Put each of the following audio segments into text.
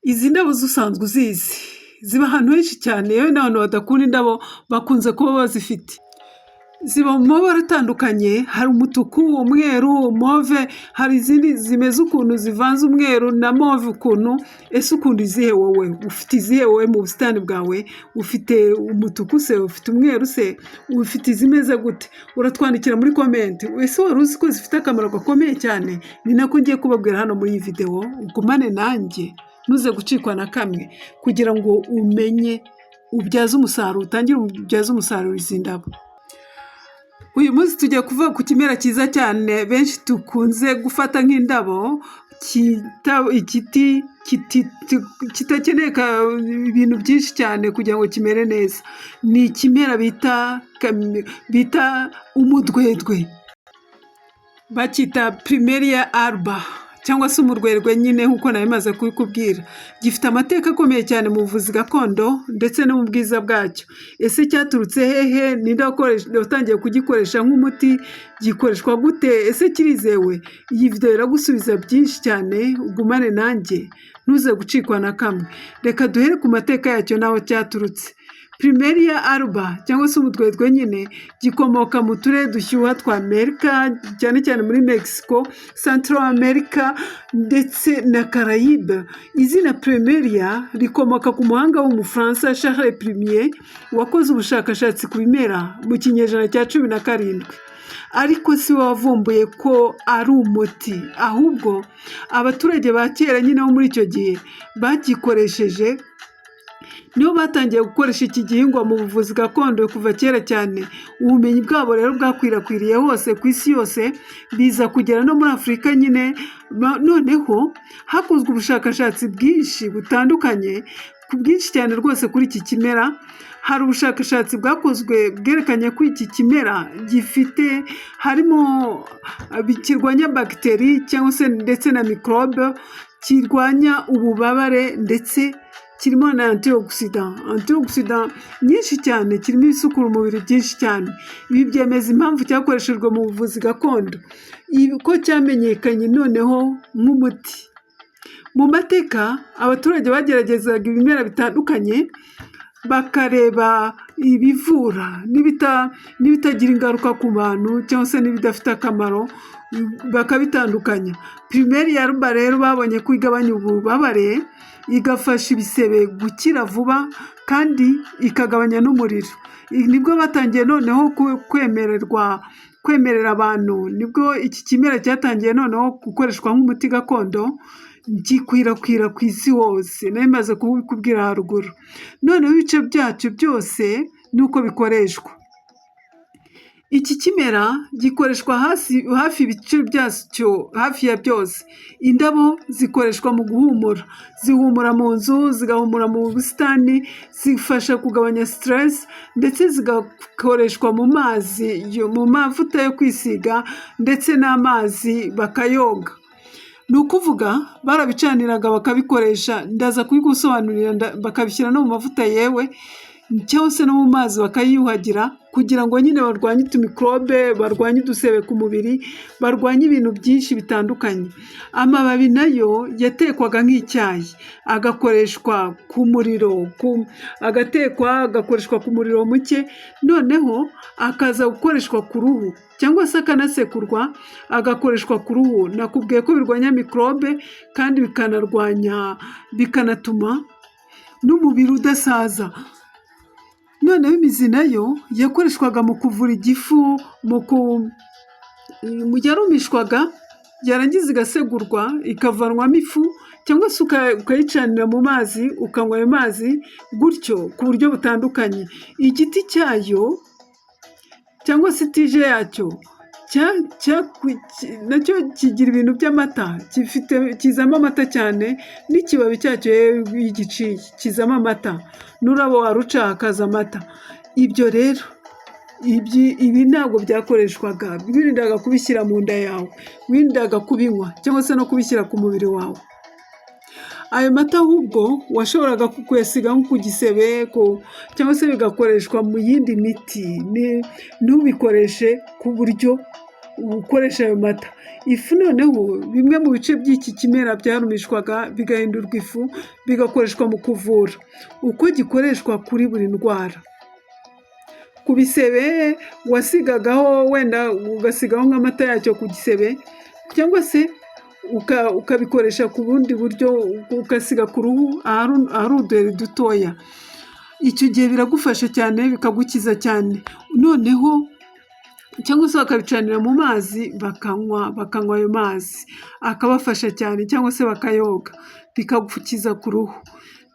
Izi ndabo zo usanzwe uzizi, ziba ahantu henshi cyane, yewe n'abantu badakunda indabo bakunze kuba bazifite. Ziba mu mabara atandukanye, hari umutuku, umweru, mauve, hari izindi zimeze ukuntu zivanze umweru na mauve ukuntu. Ese ukunda izihe wowe? Ufite izihe wowe mu busitani bwawe? Ufite umutuku se? Ufite umweru se? Ufite izimeze gute? Uratwandikira muri comment. Ese wari uzi ko zifite akamaro gakomeye cyane? Ni nako ngiye kubabwira hano muri iyi videwo, ugumane nanjye ntuze gucikwa na kamwe kugira ngo umenye ubyaze umusaruro, utangire ubyaze umusaruro izi ndabo. Uyu munsi tugiye kuvuga ku kimera cyiza cyane benshi dukunze gufata nk'indabo, igiti kidakeneye ibintu byinshi cyane kugira ngo kimere neza. Ni ikimera bita umudwedwe, bacyita Plumeria alba cyangwa se umurwerwe nyine nk'uko nari maze kubikubwira. Gifite amateka akomeye cyane mu buvuzi gakondo ndetse no mu bwiza bwacyo. Ese cyaturutse hehe? Ninde watangiye kugikoresha nk'umuti? Gikoreshwa gute? Ese kirizewe? Iyi videwo iragusubiza byinshi cyane, ugumane nanjye ntuze gucikwa na kamwe. Reka duhere ku mateka yacyo n'aho cyaturutse. Plumeria alba cyangwa se umudwedwe nyine, gikomoka mu turere dushyuha twa Amerika, cyane cyane muri Mexico, Central America ndetse na Caraïbe. Izina Plumeria rikomoka ku muhanga w'Umufaransa Charles Plumier, wakoze ubushakashatsi ku bimera mu kinyejana cya 17. Ariko si we wavumbuye ko ari umuti, ahubwo abaturage ba kera nyine bo muri icyo gihe bagikoresheje, nibo batangiye gukoresha iki gihingwa mu buvuzi gakondo kuva kera cyane. Ubumenyi bwabo rero bwakwirakwiriye hose ku isi yose, biza kugera no muri Afurika nyine. Noneho hakozwe ubushakashatsi bwinshi butandukanye, ku bwinshi cyane rwose kuri iki kimera. Hari ubushakashatsi bwakozwe bwerekanye ko iki kimera gifite harimo kirwanya bagiteri cyangwa se ndetse na mikorobe, kirwanya ububabare, ndetse kirimo na antioxidant nyinshi cyane, kirimo ibisukura umubiri byinshi cyane. Ibi byemeza impamvu cyakoreshejwe mu buvuzi gakondo, ko cyamenyekanye noneho nk'umuti. Mu mateka abaturage bageragezaga ibimera bitandukanye, bakareba ibivura n'ibitagira ingaruka ku bantu cyangwa se n'ibidafite akamaro, bakabitandukanya. Plumeria alba rero babonye ko igabanya ububabare, igafasha ibisebe gukira vuba kandi ikagabanya n'umuriro. Nibwo batangiye noneho kwemererwa kwemerera abantu, nibwo iki kimera cyatangiye noneho gukoreshwa nk'umuti gakondo, gikwirakwira ku isi hose. Nari maze kubikubwira haruguru. Noneho ibice byacyo byose n'uko bikoreshwa. Iki kimera gikoreshwa hafi ibice byacyo hafi ya byose. Indabo zikoreshwa mu guhumura, zihumura mu nzu, zigahumura mu busitani, zifasha kugabanya stress, ndetse zigakoreshwa mu mazi, mu mavuta yo kwisiga, ndetse n'amazi bakayoga. Ni ukuvuga barabicaniraga bakabikoresha, ndaza kubigusobanurira, bakabishyira no mu mavuta yewe cyangwa se no mu mazi bakayiyuhagira, kugira ngo nyine barwanye utumikorobe, barwanye udusebe ku mubiri, barwanye ibintu byinshi bitandukanye. Amababi nayo yatekwaga nk'icyayi, agakoreshwa ku muriro, agatekwa agakoreshwa ku muriro muke, noneho akaza gukoreshwa ku ruhu cyangwa se akanasekurwa agakoreshwa ku ruhu. Nakubwiye ko birwanya mikorobe kandi bikanarwanya, bikanatuma n'umubiri udasaza. Noneho imizi nayo yakoreshwaga mu kuvura igifu, yarumishwaga yarangiza igasegurwa ikavanwamo ifu, cyangwa se ukayicanira mu mazi ukanywa ayo mazi gutyo ku buryo butandukanye. Igiti cyayo cyangwa se tige yacyo nacyo kigira ibintu by'amata, kizamo amata cyane, n'ikibabi cyacyo iyo ugiciye kizamo amata, n'ururabo waruca hakaza amata. Ibyo rero ibi ntabwo byakoreshwaga, wirindaga kubishyira mu nda yawe, wirindaga kubinywa cyangwa se no kubishyira ku mubiri wawe. Ayo mata ahubwo washoboraga kuyasiga nko ku gisebe cyangwa se bigakoreshwa mu yindi miti, ntubikoreshe ku buryo Ukoresha ayo mata. Ifu noneho, bimwe mu bice by'iki kimera byarumishwaga bigahindurwa ifu, bigakoreshwa mu kuvura. Uko gikoreshwa kuri buri ndwara: ku bisebe wasigagaho, wenda ugasigaho nk'amata yacyo ku gisebe, cyangwa se ukabikoresha ku bundi buryo, ugasiga ku ruhu ahari uduheri dutoya. Icyo gihe biragufasha cyane, bikagukiza cyane. Noneho cyangwa se bakabicanira mu mazi bakanywa ayo mazi akabafasha cyane, cyangwa se bakayoga bikagukiza ku ruhu.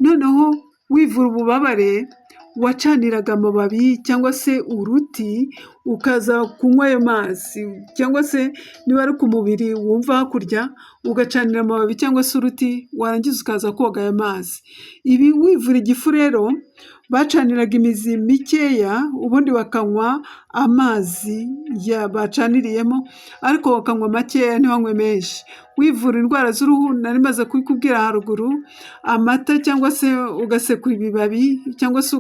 Noneho wivura ububabare, wacaniraga amababi cyangwa se uruti, ukaza kunywa ayo mazi, cyangwa se niba ari ku mubiri wumva hakurya, ugacanira amababi cyangwa se uruti, warangiza ukaza koga ayo mazi. Ibi wivura igifu rero, bacaniraga imizi mikeya, ubundi bakanywa amazi bacaniriyemo, ariko bakanywa makeya, ntibanywe menshi. Wivura indwara z'uruhu, nari maze kubikubwira haruguru, amata cyangwa se ugasekura ibibabi cyangwa se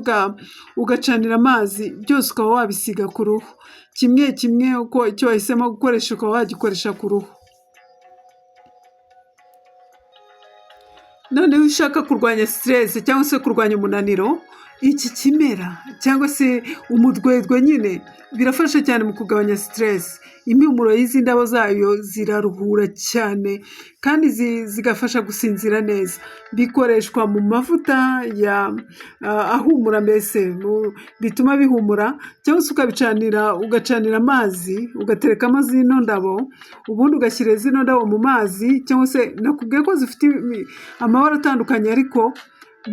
ugacanira amazi, byose ukaba wabisiga ku ruhu kimwe kimwe, uko icyo wahisemo gukoresha ukaba wagikoresha ku ruhu. Noneho ushaka kurwanya stress cyangwa se kurwanya umunaniro, iki kimera cyangwa se umudwedwe nyine birafasha cyane mu kugabanya stress. Impumuro y'izi ndabo zayo ziraruhura cyane kandi zigafasha gusinzira neza. Bikoreshwa mu mavuta ya ahumura, mbese bituma bihumura, cyangwa se ukabicanira, ugacanira amazi, ugaterekamo zino ndabo, ubundi ugashyira zino ndabo mu mazi, cyangwa se nakubwiye ko zifite amabara atandukanye ariko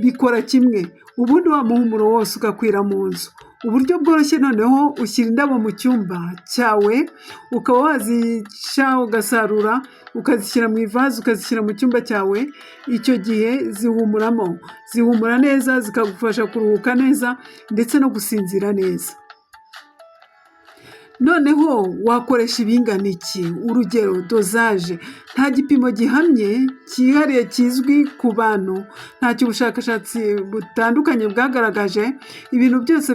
bikora kimwe, ubundi wa muhumuro wose ugakwira mu nzu. Uburyo bworoshye noneho, ushyira indabo mu cyumba cyawe, ukaba wazica, ugasarura, ukazishyira mu ivaze, ukazishyira mu cyumba cyawe. Icyo gihe zihumuramo, zihumura neza, zikagufasha kuruhuka neza ndetse no gusinzira neza. Noneho wakoresha ibingana iki? Urugero, dosage: nta gipimo gihamye cyihariye kizwi ku bantu, ntacyo ubushakashatsi butandukanye bwagaragaje. Ibintu byose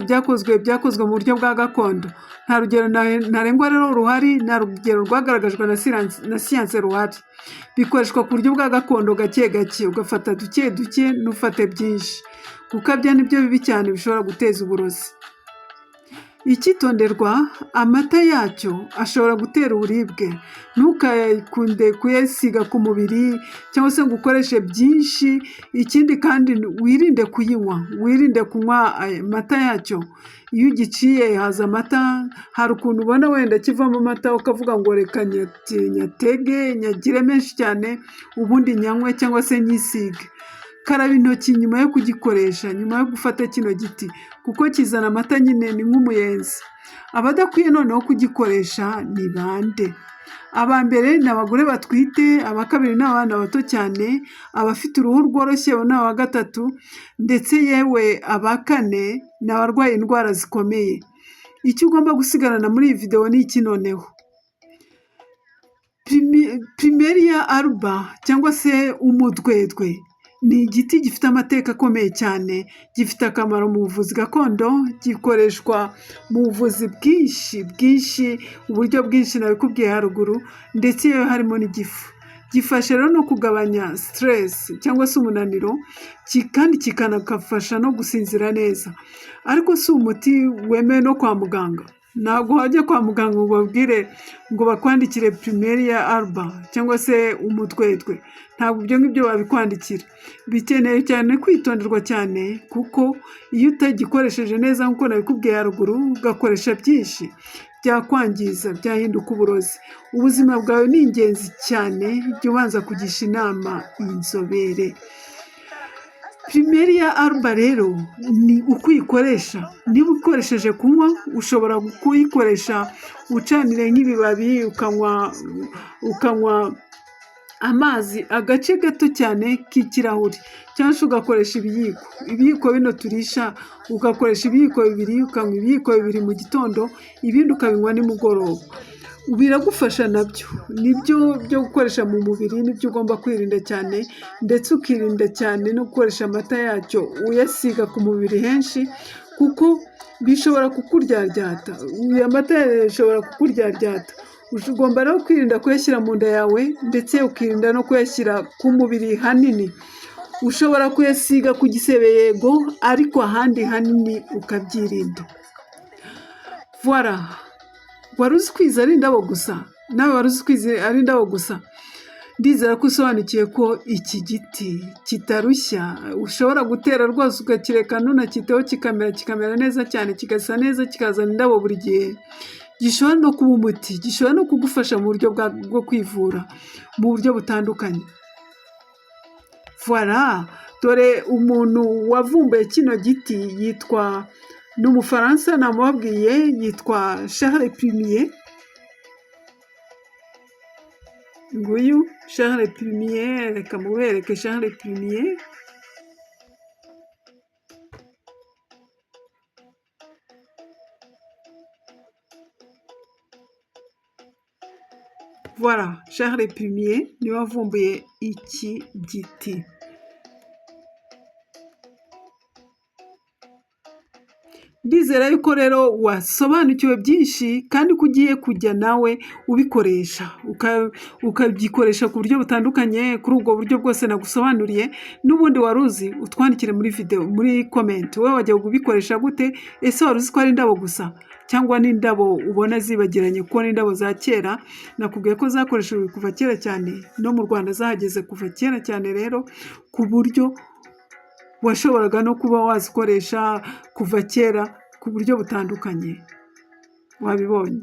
byakozwe mu buryo bwa gakondo. Nta rugero ntarengwa rero ruhari, nta rugero rwagaragajwe na siyanse ruhari. Bikoreshwa ku buryo bwa gakondo, gake gake, ugafata duke duke, ntufate byinshi. Gukabya nibyo bibi cyane, bishobora guteza uburozi. Icyitonderwa: amata yacyo ashobora gutera uburibwe, ntukakunde kuyasiga ku mubiri cyangwa se ngo ukoreshe byinshi. Ikindi kandi wirinde kuyinywa, wirinde kunywa amata yacyo. Iyo ugiciye haza amata, hari ukuntu ubona wenda kivamo amata, ukavuga ngo reka nyatege nyagire menshi cyane, ubundi nyanywe cyangwa se nyisige. Karaba intoki nyuma yo kugikoresha, nyuma yo gufata kino giti, kuko kizana amata nyine, ni nk'umuyenzi. Abadakwiye noneho kugikoresha ni bande? Aba mbere ni abagore batwite, aba kabiri ni abana bato cyane, abafite uruhu rworoshye ni aba gatatu, ndetse yewe aba kane ni abarwaye indwara zikomeye. Icyo ugomba gusigarana muri iyi videwo ni iki noneho? Plumeria alba cyangwa se umudwedwe ni igiti gifite amateka akomeye cyane, gifite akamaro mu buvuzi gakondo, gikoreshwa mu buvuzi bwinshi bwinshi, uburyo bwinshi nabikubwiye haruguru, ndetse yewe harimo n'igifu. Gifasha rero no kugabanya stress cyangwa se umunaniro, kandi kikanagafasha no gusinzira neza. Ariko si umuti wemewe no kwa muganga. Ntabwo wajya kwa muganga ngo ubabwire ngo bakwandikire Plumeria alba cyangwa se umutwetwe, ntabwo ibyo ngibyo babikwandikira. Bikeneye cyane kwitonderwa cyane, kuko iyo utagikoresheje neza nk'uko nabikubwiye haruguru, ugakoresha byinshi, byakwangiza, byahinduka uburozi. Ubuzima bwawe ni ingenzi cyane, jya ubanza kugisha inama inzobere. Plumeria alba rero ni uko uyikoresha: niba ukoresheje kunywa, ushobora kuyikoresha ucanire nk'ibibabi, ukanywa amazi agace gato cyane k'ikirahuri, cyangwa se ugakoresha ibiyiko bino turisha, ugakoresha ibiyiko 2, ukanywa ibiyiko 2 mu gitondo, ibindi ukabinywa nimugoroba. Biragufasha nabyo, nibyo byo gukoresha mu mubiri, nibyo ugomba kwirinda cyane, ndetse ukirinda cyane no gukoresha amata yacyo uyasiga ku mubiri henshi, kuko bishobora kukuryaryata. Aya mata ashobora kukuryaryata. Ugomba rero kwirinda kuyashyira mu nda yawe ndetse ukirinda no kuyashyira ku mubiri hanini. Ushobora kuyasiga ku gisebe yego, ariko ahandi hanini ukabyirinda. Voilà, wari uzi ko izi ari indabo gusa? Nawe wari uzi ko izi ari indabo gusa? Ndizera ko usobanukiwe ko iki giti kitarushya, ushobora gutera rwose ukakireka ntunacyiteho kikamera, kikamera neza cyane, kigasa neza, kikazana indabo buri gihe. Gishobora no kuba umuti, gishobora no kugufasha mu buryo bwo kwivura mu buryo butandukanye. Voilà, dore umuntu wavumbuye kino giti yitwa, ni Umufaransa namubabwiye, yitwa Charles Plumier. Nguyu Charles Plumier, reka mubereke Charles Plumier. Voilà, Charles Plumier niwe wavumbuye iki giti. Ndizera yuko rero wasobanukiwe byinshi kandi ko ugiye kujya nawe ubikoresha, ukabikoresha ku buryo butandukanye, kuri ubwo buryo bwose nagusobanuriye. N'ubundi wari uzi, utwandikire muri videwo, muri comment, wowe wajya kubikoresha gute? Ese wari uzi ko ari indabo gusa cyangwa n'indabo ubona zibagiranye? Kuko n'indabo za kera nakubwiye ko zakoreshejwe kuva kera cyane, no mu Rwanda zahageze kuva kera cyane rero, ku buryo washoboraga no kuba wazikoresha kuva kera ku buryo butandukanye, wabibonye.